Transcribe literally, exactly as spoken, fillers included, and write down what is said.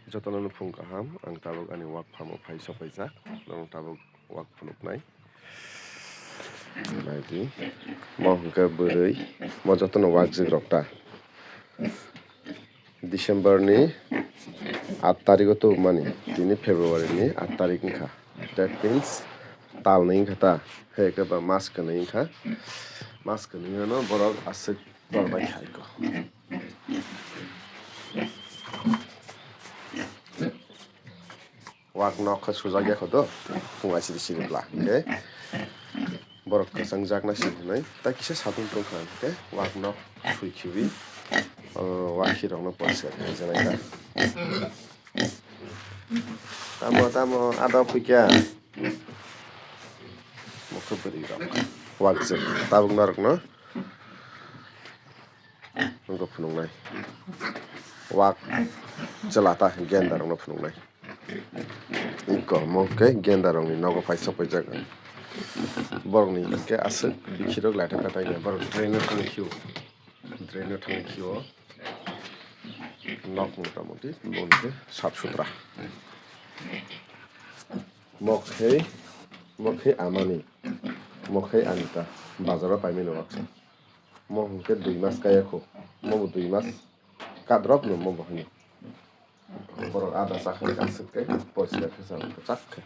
Jotono phung kaham, ang tabuk ani wak pharmo phai sopaijak, norok tabuk wak phunuknai. Naidi, mo hwnkhe bwrwi, mo jotono wak jwk rok ta. December ni aat tarikh o tubumani, tini February ni aat tarikh wngkha. That means tal nwi wngkha ta, hai khe ba mas kwnwi wngkha. Mas kwnwi ano borok aswk dol bai kha iko. Wak nok khe sujak ya kho do, phung asiri siri bla hwnkhe borok kwchang jakna sini hinwi ta kisa satung tong kha hwnkhe wak nok sui khibi, o, wak khirokno poriskar khlai janai ta. Tamo, tamo, ada phuikya. Mokhe bwrwi rok. Wak jwk. Tabuk norok no. Nokho phunuknai. Wak chwla ta genda rok no phunuknai. Iko mo khe genda rok ni nogo phai sok paijak. Borok ni hwnkhe aswk bikhi rok laithok kha ta borok drain no thangwi khio. Drain no thangwi khio. Nok motamoti boni khe sap sutra. Mokhei, mokhei amani, mokhei anita, bazaro paimani waksa. Mo hwnkhe dui mas kaya kho, mo bo dui mas kadrop no mo bo hwnwi. Borok ada chakha aswk khe, poriskar khe chak khe.